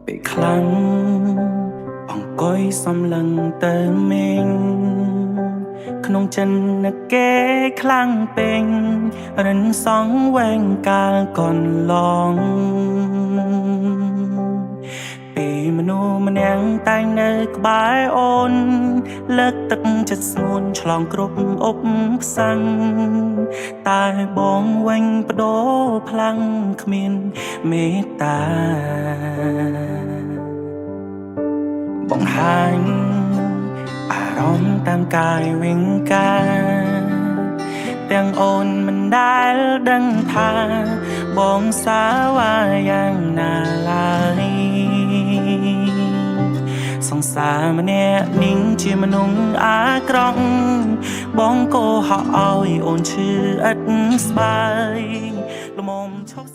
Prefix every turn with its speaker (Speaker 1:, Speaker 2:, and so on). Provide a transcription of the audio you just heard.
Speaker 1: ពេលខ្លាំងអង្គុយសំលឹងទៅមេងក្នុងចិននឹកគេខ្លាំងពេញរិនសងវែងកាលកន្លងពីមនុស្សម្នាក់តែងនៅក្បែរអូនលើកទឹកចិត្តស្ងួនឆ្លងគ្រប់ឧបសគ្គតែបងវិញបដូរផ្លាំងគ្មានមេត្តា បង្ហាញអារម្មណ៍តាមកាយវិការទាំងអូនមិនដែលដឹងថាបងសាវ៉ាយ៉ាងណាឡើយសង្សារម្នាក់នេះជាមនុស្សអាក្រក់បងកោហកឲ្យអូនឈឺឥតស្បាយល្មមឈប់។